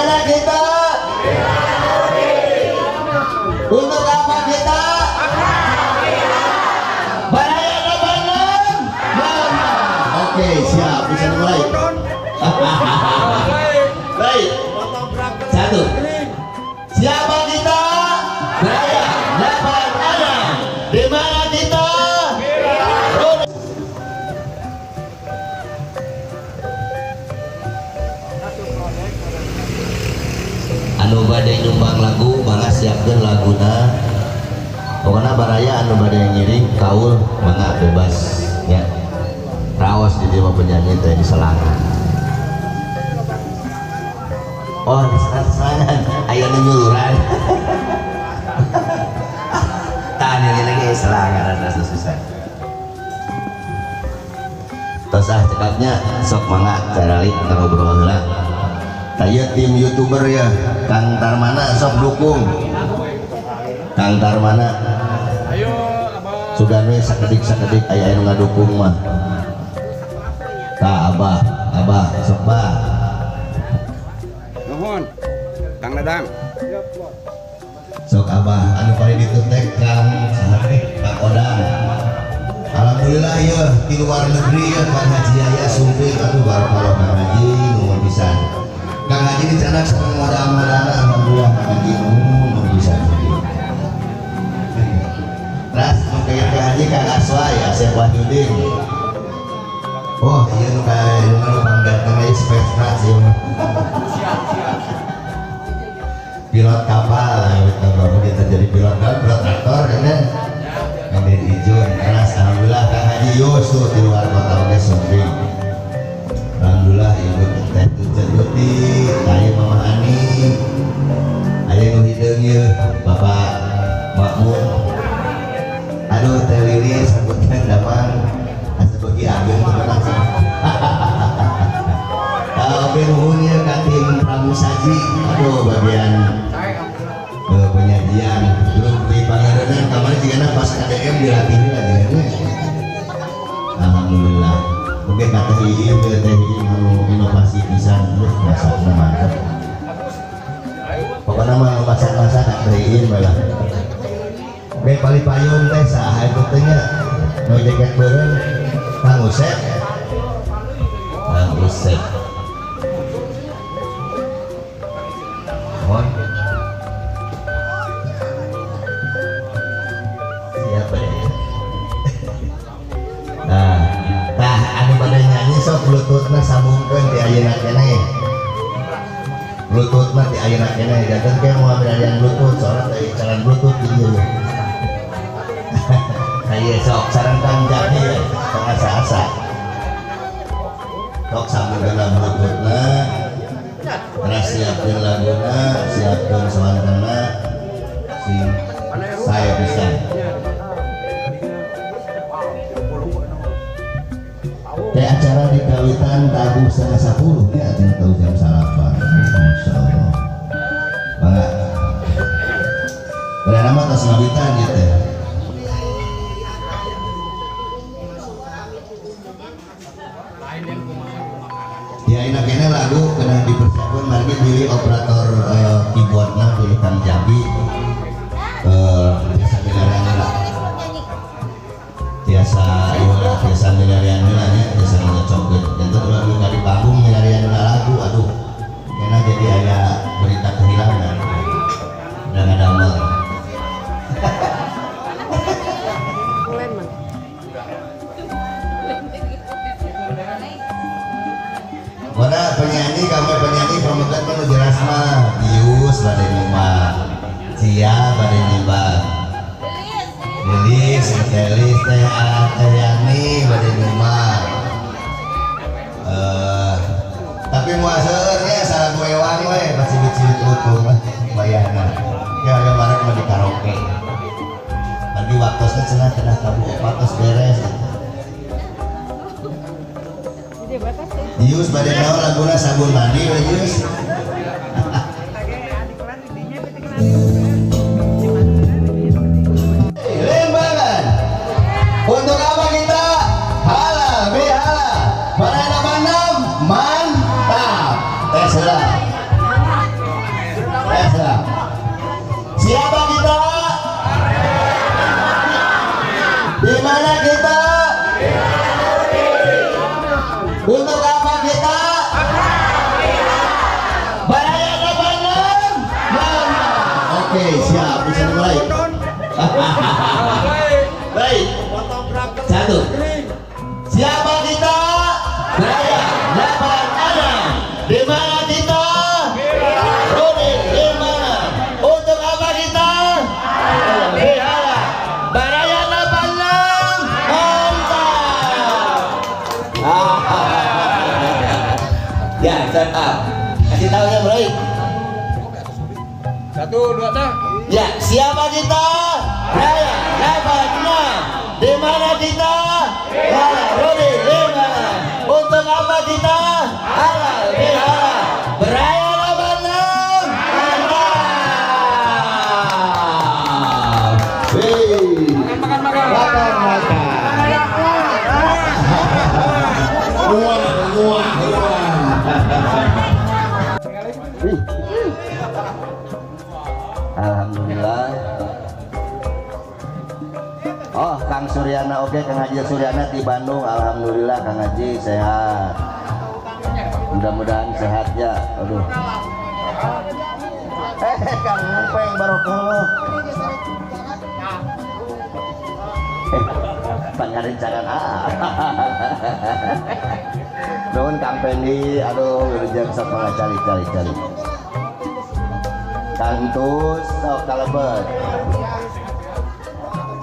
mana kita? Untuk apa kita? Baraya 86. Oke, siap, bisa dimulai. Baik. Satu. Siapa kita? Baraya 86. Di mana kita? Anu bade nyumbang lagu, mangga siapkeun laguna. Pokona baraya anu bade ngiring kaul mangga bebas ya. Raos di dieu penyanyi teh di selangan. Oh, di selangan aya nu nyuluran. Tah ini lagi selangan rada susah. Tos ah cekapnya sok mangga caralik ngobrol heula. Saya tim youtuber ya, Kang Tarmana sok dukung. Kang Tarmana. Ayo, abah. Sugan we sakedik-sakedik aya anu ngadukung mah. Tah abah, abah sok bah. Nuhun. Kang Dadang. Sok abah anu paling ditu teh Kang saha teh? Kang Odang. Alhamdulillah ya di luar negeri ya Kang Haji Yaya sumping aduh barakallah Kang Haji nuhun pisan. Kang Haji ini canak sama modal-modalna alhamdulillah Kang Haji nuhun pisan. Terus nu kayak Kang Haji Kang Aswa ya Asep Wahyudin. Oh iya nu kayak nu pangdatang ieu Spectra sih mah. Pilot kapal ya bapak kita jadi pilot kapal, pilot traktor ini. Ngambil izin. Terus alhamdulillah Kang Haji Yusuf di luar kota oge sumping. Alhamdulillah ibu teh Tuti, aya Mama Ani, aya nu hideung ieu Bapak Makmun. Aduh Teh Lilis sambutan damang asa beuki ageung teu langsung. Oke nuhun ieu ka tim Pramusaji. Aduh bagian penyajian grup di Pangarenan kamari jigana pas KDM dilatih lagi nya. Alhamdulillah. Oke kata Iim, teh Iim anu inovasi pisan, terus masakna mantep. Pokokna mah masak-masak ka teh Iim bae lah. Oke paling payun teh saha itu teh nya? Nu jaket beureum Kang Usep. Kang Usep. Mohon. Siapa ya? Nah, tah anu bade nyanyi sok bluetoothna sambungkeun di ayeuna keneh. Bluetoothna di ayeuna keneh, janten ke moal milarian bluetooth, soalna teh jalan bluetooth di dieu. Ieu sok sareng Kang Jaki ya, tong asa-asa. Sok sambungkeun lah bluetoothna. Terus siapkeun laguna, siapkeun soantena sing sae pisan. Teh acara di kawitan tabuh 9.30 nya cenah tahu jam 9. Masya Allah. Mangga. Bener mah tos ngawitan ieu teh. Ya enak kene lagu kena dipersiapkan margi pilih operator keyboardna pilih Kang Jaki. Biasa milarian lah. Biasa ieu lah, biasa milarian heula nya, biasa ngecokkeun. Janten ulah ka di panggung milarian lagu, aduh. Kena jadi aya berita kehilangan. Udah ngadamel. Mana penyanyi, kami penyanyi pamegat mah nu jelas mah Tius bade nyumbang, Cia bade nyumbang, Lilis, Telis, Teh Yani bade nyumbang. Tapi moal seueur nya salah gue ewang we pasti bicit utung lah bayarna. Ya aya marek mah di karaoke. Tadi waktosna cenah cenah tabu opat tos beres. Yus bade naon laguna sabun mandi we Yus. Lembangan. Untuk apa kita? Halal bihalal. Baraya 86 mantap. Tes heula. Ya, siap. Siapa kita? Di mana kita? Untuk apa kita? Baraya 86. Oke, siap, bisa dimulai. Baik. Satu. Siapa kita? Baraya 86. Di mana kita? Rudi, di mana? Untuk apa kita? Bihala. Baraya 86. Mantap. Ya, set up. Kasih tahu ya, bro. 1, 2, 3. Ya, siapa kita? Baraya 86. Di mana kita? Rudi, di mana? Untuk apa kita? Halal bihalal. Baraya 86. Mantap. Hei. Makan makan. Makan makan. Wah wah wah. Alhamdulillah. Oh, Kang Suryana, oke, Kang Haji Suryana di Bandung. Alhamdulillah Kang Haji sehat. Mudah-mudahan sehat ya. Aduh. Kang Mupeng barokah. Pangarencangan ah. Nuhun Kang Pendi, aduh wilujeng sok mangga cari. Kang Tus sok kalebet.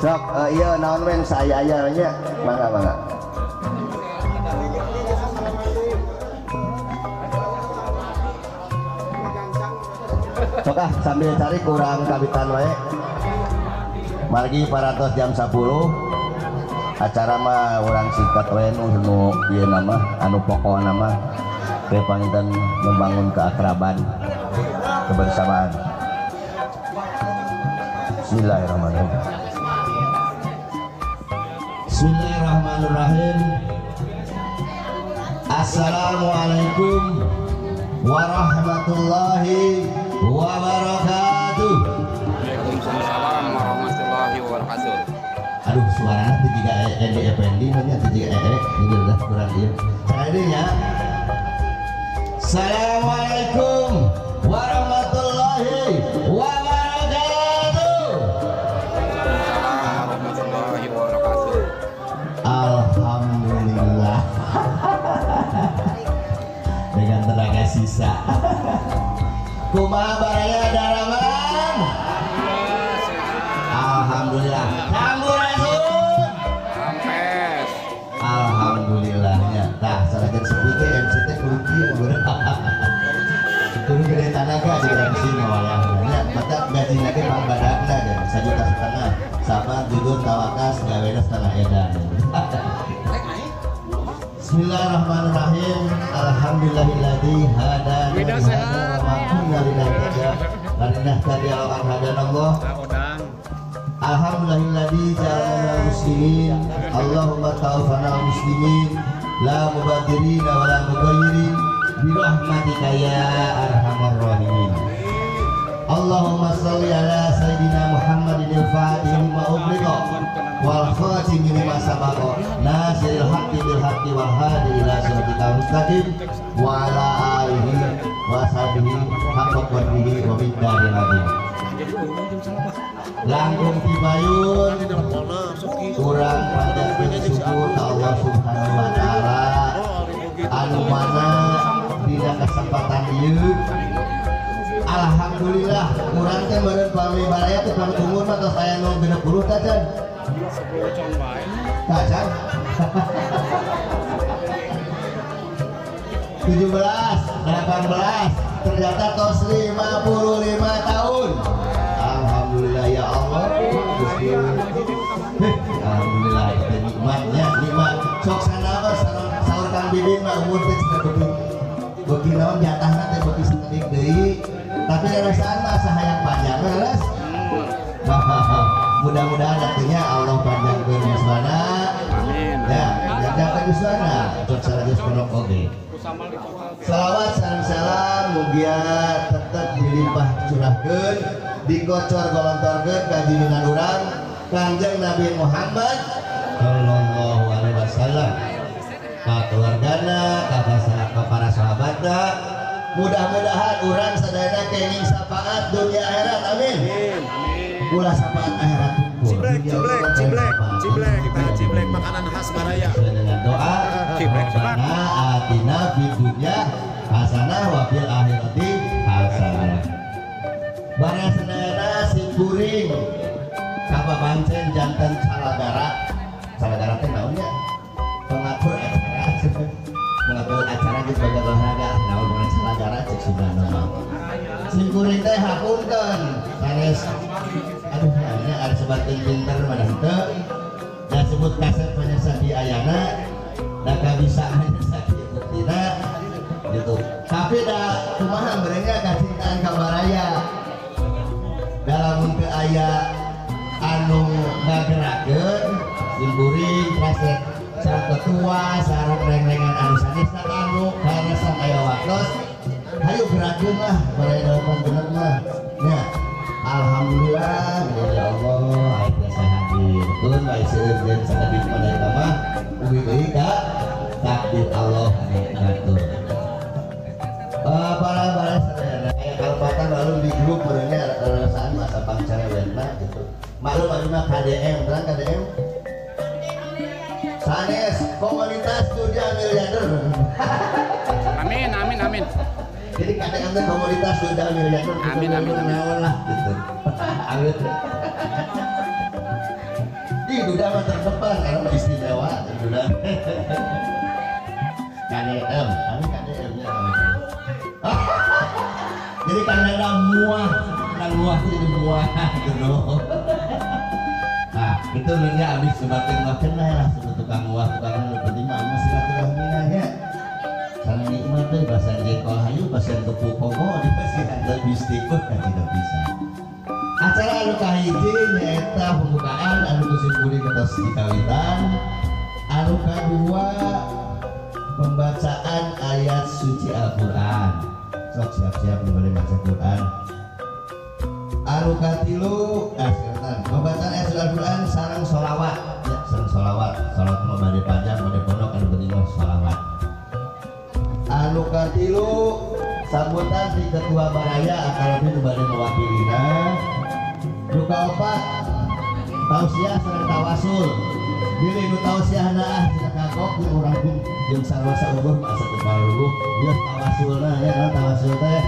Sok iya naon men saya aya nya mangga mangga. Sok ah sambil cari kurang kawitan wae. Margi parantos jam 10. Acara mah urang singkat wae nu ieu nama anu pokona mah teh panginten membangun keakraban, kebersamaan. Bismillahirrahmanirrahim. Bismillahirrahmanirrahim. Assalamualaikum warahmatullahi wabarakatuh. Waalaikumsalam warahmatullahi wabarakatuh. Aduh, suaranya teh jiga Edi Effendi nya teh jiga ee ini udah kurang ieu. Cari nya. Assalamualaikum warahmatullahi wabarakatuh. Waalaikumsalam warahmatullahi wabarakatuh. Alhamdulillah. Dengan tenaga sisa. Kumaha baraya daraman? Alhamdulillah. Sampurasun. Rampes. Alhamdulillahnya. Tah sanajan sepuh teh MC teh kudu kieu bener. Kudu gede tanaga jadi MC mah wayahna. Mata gajina ge pangbadagna ge 1,5 juta. Sabar jujur tawakas gawena setengah edan. Bismillahirrahmanirrahim. Alhamdulillahilladzi hadana li hadza wa ma kunna linahtadiya laula an hadanallah. Alhamdulillahilladzi ja'alana muslimin. Allahumma tawaffana muslimin la mubadzirina wa la mughayyirin bi rahmatika ya arhamar rahimin. Allahumma shalli ala sayyidina Muhammadin al-fatih lima ughliqa wal khatimi lima sabaqa nasiril haqqi bil haqqi wal hadi ila siratal mustaqim wa ala alihi wa sahbihi haqqa qadrihi wa miqdaril azim. Langkung tibayun kurang panjatkeun syukur ka Allah Subhanahu wa taala anu mana dina kesempatan ieu. Alhamdulillah urang teh meureun pami baraya teh pami umur mah tos aya nu 60 tah can. Tah can. 17, 18, ternyata tos 55 tahun. Alhamdulillah ya Allah. Gusti. Alhamdulillah itu nikmatnya, nikmat. Sok sanaos saur Kang Bibin mah umur teh cenah beuki beuki naon jatahna teh beuki sakedik deui. Tapi rasaan mah sahayang panjang leres. Mudah-mudahan nantinya Allah panjangkeun yuswana. Amin. Ya, Yuswana cok saratus pondok oge. Salawat sareng salam mugia tetep dilimpah curahkeun dikocor golontorkeun ka junjungan urang Kangjeng Nabi Muhammad sallallahu alaihi wasallam ka keluargana ka para sahabatna. Mudah-mudahan urang sadayana kenging syafaat dunia akhirat, amin. Ulah syafaat akhirat. Ciblek, ciblek, ciblek, ciblek, ciblek makanan khas Baraya. Dengan doa Rabbana atina fid dunya hasanah wa fil akhirati hasanah. Baraya sadayana simkuring kapapancen janten calagara. Calagara teh naon nya? Pengatur acara. Mengatur acara di bagian olahraga, naon bukan calagara cek Sundana mah. Simkuring teh hapunten sanes. Aduh, ini ada sebatin pinter mah henteu. Da sebut kasep penyesa di ayana, da kabisa penyesa di buktina gitu. Tapi da kumaha mereka kacintaan ka baraya. Da lamun teu aya anu ngagerakeun simkuring prasek sareng ketua sareng reng-rengan anu sanesna anu karesan aya waktos hayu gerakeun lah baraya dalapan bener mah nya. Alhamdulillah ya Allah aing tiasa hadir keun bae seueur jeung sakedik mah eta mah uwi deui ka takdir Allah anu ngatur. Para-para sadayana aya kalepatan lalu di grup beureunya rarasaan masa pangcarewetna gitu. Maklum anu mah KDM, terang KDM sanes komunitas dunia miliarder. Amin amin amin. Jadi KDM teh komunitas dunia miliarder. Amin amin amin lah gitu. Amin. Di duda mah terdepan karena istimewa duda. KDM, kami KDM-nya. Jadi karena ada muah, karena muah itu jadi muah gitu. Nah, itu sebenarnya abis sebatin mah kena lah sebut tukang muah, tukang nu penting mah anu silaturahmi nya. Sareng nikmat teh bahasa jengkol hayu, bahasa tepuk komo di pasihan teh bistik kan tidak bisa. Acara anu kahiji nyaeta pembukaan anu ku simkuring atos dikawitan. Anu kadua pembacaan ayat suci Al-Qur'an. Sok siap-siap nu bade maca Qur'an. Anu katilu pembacaan ayat suci Al-Qur'an sareng sholawat. Ya, sareng sholawat. Sholawat mah bade panjang, bade pondok anu penting mah sholawat. Anu katilu sambutan di ketua baraya akarabi nu bade mewakilina. Nu kaopat tausiah sareng tawasul. Bilih nu tausiahna ah cenah kagok ku urang jeung sarua saueuh mah asa teu paruguh. Ieu tawasulna ya kan tawasul teh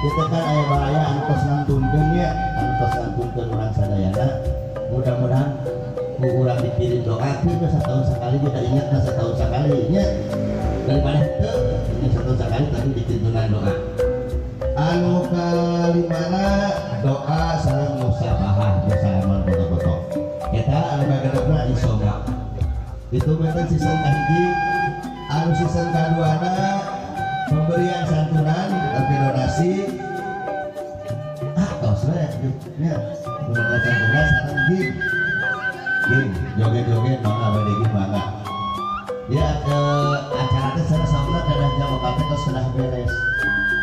kita kan aya baraya anu tos ngantunkeun nya, anu tos ngantunkeun urang sadayana. Mudah-mudahan ku urang dikirim doa teh satahun sakali kita ingatna satahun sakali nya. Daripada henteu nya satahun sakali tapi dikintunan doa. Anu kalimana doa sareng musafahah, musalaman foto-foto. Eta anu kagenepna isoga. Itu memang season kahiji. Anu season kaduana pemberian santunan tapi donasi. Ah, tos we nya. Pemberian santunan sareng game. Game joget-joget mangga bade ge mangga. Ya acara teh sanesna kedah jam 4 teh tos sudah beres.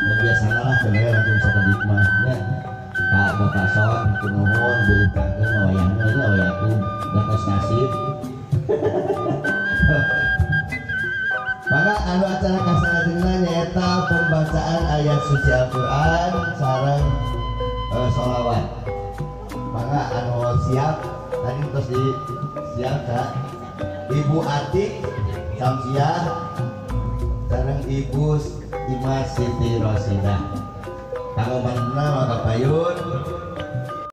Dan biasana lah sebenarnya langsung sakedik mah nya. Pak Bapak Son hatur nuhun bilih kangkeun wayahna nya wayahku da tos nasib. Maka anu acara kasalajengna nyaeta pembacaan ayat suci Al-Qur'an sareng sholawat. Maka anu siap tadi terus di siap ka Ibu Atik Samsiah sareng Ibu Imas Siti Rosidah. Kanggo mantena maka payun